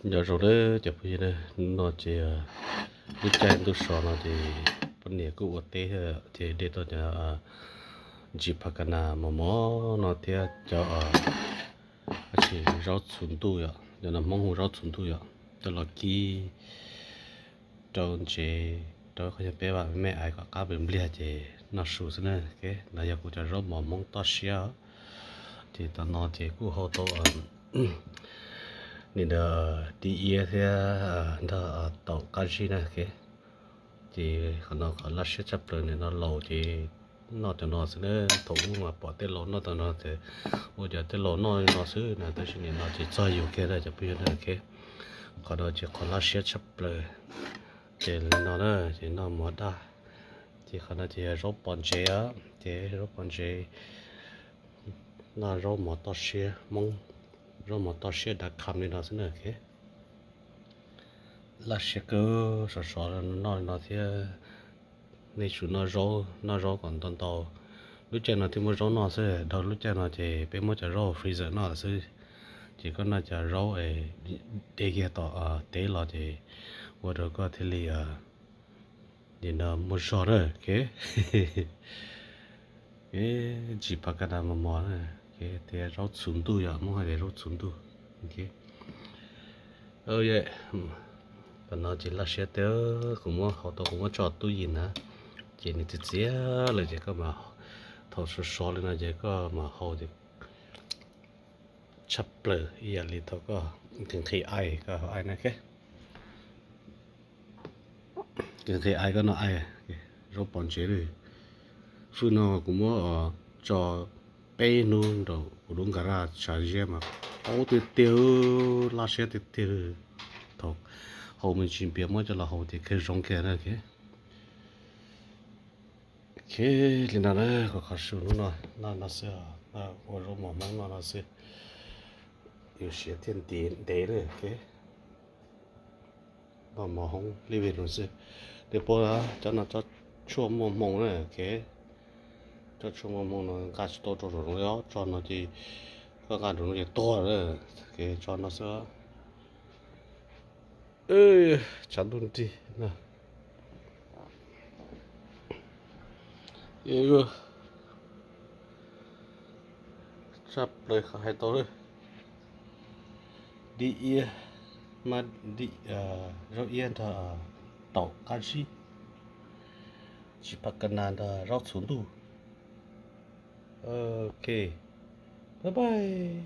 Nyob zoo nawb cov phooj ywg, hnub no ces lub caij ntuj so no ces poj niam kuj ua teb thiab ces de tau cov ntsis phas kas nas mos mos no thiab cov, tab sis zaub txhuv ntuj yom, cov no Hmoob hu zaub txhuv ntuj yom, coj los kib rau ntsev, rau qhov yog peb vam me me ais kom qab npliag ces noj su xwb na. No yog kuv cov zaub mos Hmoob toj siab, ces tam no ces kuj hau tau nim no dib iab thiab nrog taum qab zib na. Ces qhov no qhov laj siab tshaj plaws, nim no laus ces noj cov no xwb na. Thaum ub mas pom tej laus noj cov no ces ua cas tej laus noj li no xwb na, tab sis nim no ces txog yus kiag na cov phooj ywg na. Qhov no ces qhov laj siab tshaj plaws. Ces li no na, ces noj mov daj. Ces qhov no ces yog zaub pos ntsev, ces zaub pos ntsev, noj zaub mov toj siab Hmoob, zaub mov toj siab dav kham li no xwb na. Laj siab kawg, sov sov noj li no thiab. Nej tsum noj zaub, noj zaub kom ntau ntau. Lub caij no thiaj muaj zaub noj xwb, dhau lub caij no ces peb muab cov zaub freezer noj lawm xwb. Ces koj noj cov zaub de kiag tom teb los ces ua rau koj thiaj li nim no muaj zog na. Ntsis phas kas nas mos mos na, thiab zaub txhuv ntuj yom, Hmoob hais tias zaub txhuv ntuj. Tam no ces laj siab tiag, kuv muab hau tau kuv muab tso tub yim na, ces nws txias txias lawm ces koj mas, thaum sov sov li no ces koj mas hau ces tshaj plaws ib yam li thaum koj nqhis nqhis aim, koj hau aim na. Nqhis nqhis aim koj noj aim, zaub pos ntsev li. Fwj no kuv muab tso peb hnub nraum kuv lub nkas raj tshav ntsiab mas qaub tiag tiag, laj siab tiag tiag. Thaum hau me ntsis npias muab coj los hau ces kawg zoo kiag na. Li no na, kuv qhov su hnub no noj no xwb, ua zaub mov Hmoob noj no xwb, yus siav thiaj ntev na. Noj mov Hmoob li vim no xwb. Tej puab cov no tsob tshuaj muaj hmoo na, tsob tshuaj muaj hmoo no nqa tsis tau rau saum no, tso no ces koj nqa rau no ces tuag lawm. Tso no xwb. Tshav ntuj nrig na. Tshaj plaws qhov hais tau lawm. Dib iab, zaub iab nrog taum qab zib, ntsis phas kas nas nrog zaub txhuv ntuj. Ok, bye bye.